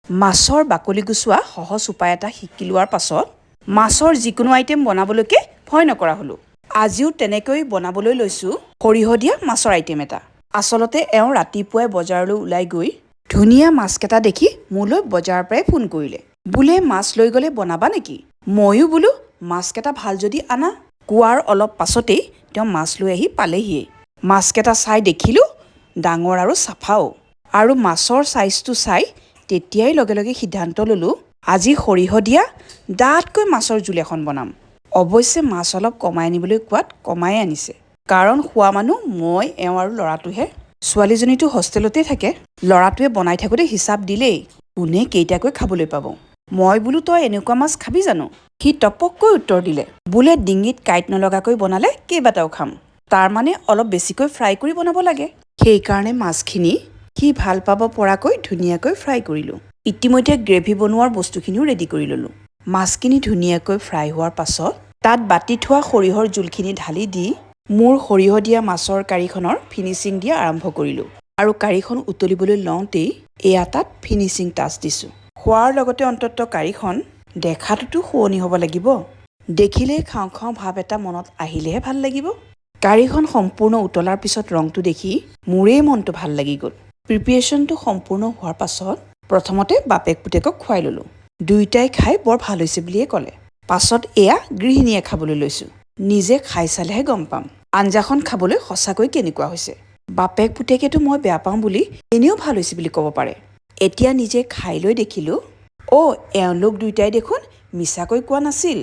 মাছৰ বাকলি গুচোৱা সহজ উপায় এটা শিকি লোৱাৰ পাছত মাছৰ যিকোনো আইটেম বনাবলৈকে ভয় নকৰা হ'লোঁ। আজিও তেনেকৈ বনাবলৈ লৈছোঁ সৰিয়হ দিয়া মাছৰ আইটেম এটা। আচলতে এওঁ ৰাতিপুৱাই বজাৰলৈ ওলাই গৈ ধুনীয়া মাছকেইটা দেখি মোলৈ বজাৰৰ পৰাই ফোন কৰিলে, বোলে মাছ লৈ গ'লে বনাবা নেকি? ময়ো বোলো মাছকেইটা ভাল যদি আনা। কোৱাৰ অলপ পাছতেই তেওঁ মাছ লৈ আহি পালেহিয়েই। মাছকেইটা চাই দেখিলোঁ ডাঙৰ আৰু চাফাও। আৰু মাছৰ চাইজটো চাই তেতিয়াই লগে লগে সিদ্ধান্ত ল'লোঁ, আজি সৰিয়হ দিয়া ডাঠকৈ মাছৰ জোল এখন বনাম। অৱশ্যে মাছ অলপ কমাই আনিবলৈ কোৱাত কমাই আনিছে, কাৰণ খোৱা মানুহ মই, এওঁ আৰু ল'ৰাটোহে। ছোৱালীজনীতো হোষ্টেলতেই থাকে। ল'ৰাটোৱে বনাই থাকোঁতে হিচাপ দিলেই কোনে কেইটাকৈ খাবলৈ পাব। মই বোলো, তই এনেকুৱা মাছ খাবি জানো? সি টপককৈ উত্তৰ দিলে, বোলে ডিঙিত কাঁইট নলগাকৈ বনালে কেইবাটাও খাম। তাৰমানে অলপ বেছিকৈ ফ্ৰাই কৰি বনাব লাগে। সেইকাৰণে মাছখিনি সি ভাল পাব পৰাকৈ ধুনীয়াকৈ ফ্ৰাই কৰিলোঁ। ইতিমধ্যে গ্ৰেভি বনোৱাৰ বস্তুখিনিও ৰেডি কৰি ল'লোঁ। মাছখিনি ধুনীয়াকৈ ফ্ৰাই হোৱাৰ পাছত তাত বাতি থোৱা সৰিয়হৰ জোলখিনি ঢালি দি মোৰ সৰিয়হ দিয়া মাছৰ কাৰীখনৰ ফিনিচিং দিয়া আৰম্ভ কৰিলোঁ। আৰু কাৰীখন উতলিবলৈ লওঁতেই এয়া তাত ফিনিচিং টাচ দিছোঁ। খোৱাৰ লগতে অন্ততঃ কাৰীখন দেখাটোতো শুৱনি হ'ব লাগিব। দেখিলেই খাওঁ খাওঁ ভাৱ এটা মনত আহিলেহে ভাল লাগিব। কাৰীখন সম্পূৰ্ণ উতলাৰ পিছত ৰংটো দেখি মোৰেই মনটো ভাল লাগি গ'ল। প্ৰিপেৰেশ্যনটো সম্পূৰ্ণ হোৱাৰ পাছত প্ৰথমতে বাপেক পুতেকক খুৱাই ল'লোঁ। দুয়োটাই খাই বৰ ভাল হৈছে বুলিয়ে ক'লে। পাছত এয়া গৃহিণীয়ে খাবলৈ লৈছোঁ। নিজে খাই চালেহে গম পাম আঞ্জাখন খাবলৈ সঁচাকৈ কেনেকুৱা হৈছে। বাপেক পুতেকেতো মই বেয়া পাওঁ বুলি এনেও ভাল হৈছে বুলি ক'ব পাৰে। এতিয়া নিজে খাই লৈ দেখিলোঁ, অ' এওঁলোক দুয়োটাই দেখোন মিছাকৈ কোৱা নাছিল।